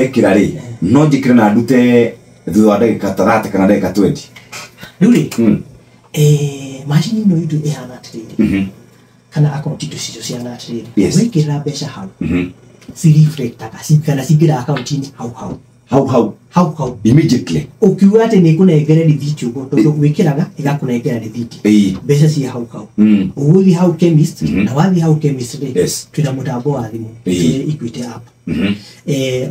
Ndekĩra rĩ, no njĩkĩre na ndute thutha wa ndagĩka ta 30 kana ndagĩka 20? Rĩu rĩ, macini ĩno itũ ĩhana atĩrĩrĩ, kana akaunti itũ citũ cihana atĩrĩrĩ, wekĩrĩra mbeca hau, cireflectaga kana cingĩra akaunti-inĩ hau hau. Hau hau? Hau hau. Immediately? Ũkiuga atĩ nĩ ĩkũnengere rithiti ũguo, tondũ wĩkĩraga ĩgakũnengera rithiti, mbeca ciĩ hau hau. Ũgũthiĩ hau chemist, na wathiĩ hau chemist rĩ, twĩna mũtambo wa thimũ, twĩ Equity app.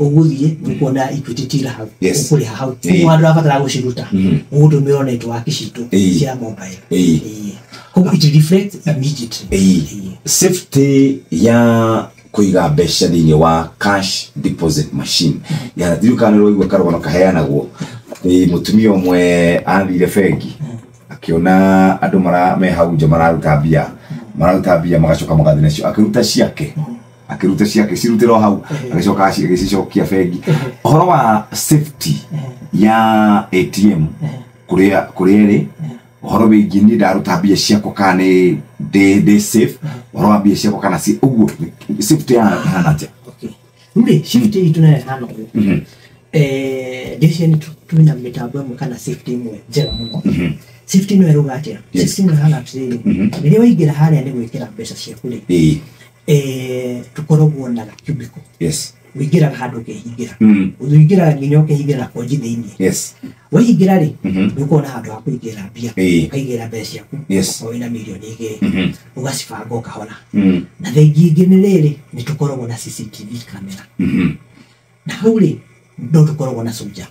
Ũgũthiĩ ũkuona Equity till hau, ũkũrĩha hau. Koguo handũ ũrabatara gũciruta, ũgũtũmĩrwo network citũ cia mobile. Koguo it reflects immediately. Safety ya kũiga mbeca thĩinĩ wa cash deposit machine ya ndiũ, kana nĩ ũraigua karũgano kaheanagwo ĩ mũtumia ũmwe athire bengi, akĩona andũ mara me hau nja mararuta mbia magacoka magathiĩ nacio, akĩruta ciake cirutĩrwo hau, agĩcoka agĩcicokia bengi. Ũhoro wa safety ya ATM kũrĩa ĩrĩ, ũhoro wĩgiĩ niĩ ndaruta mbia ciakwa kana nĩ ndĩ safe, ũhoro wa mbia ciakwa kana ci ũguo, safety ya ĩhana atĩa? Okay. Rĩu rĩ, safety itũ nayo ĩhana ũũ. Ndĩciria nĩ twĩna mĩtambo ĩmwe kana safety ĩmwe njega mũno. Safety ĩno ĩrauga atĩa? Safety ĩno ĩhana atĩrĩrĩ, rĩrĩa waingĩra harĩa nĩ gwĩkĩra mbeca ciaku rĩ, tũkoragwo na cubicle. Wĩingĩraga handũ ũkehingĩra. Ũingĩraga nginya ũkehingĩra na konji thĩinĩ. Waingĩra rĩ, nĩ ũkoragwo na handũ ha kũigĩra mbia. Ũkaigĩra mbeca ciaku. Okorwo wĩna 2 mirioni, ũgacibanga o kahora. Na thengi ĩngĩ nĩ rĩrĩ, nĩ tũkoragwo na CCTV camera. Na hau rĩ, no tũkoragwo na soldier.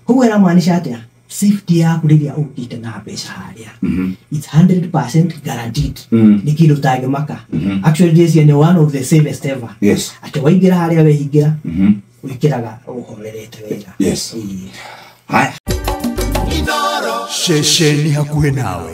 Koguo ĩramaanisha atĩa? Safety yaku rĩrĩa ũkĩte na mbeca harĩa, it's 100% guaranteed. Nĩ kĩndũ ũtangĩmaka. Actually, ndĩciria nĩ one of the safest ever, atĩ waingĩra harĩa wehingĩra, wĩkĩraga ũhorerete wega. Haya. Ceceni hakuhĩ nawe.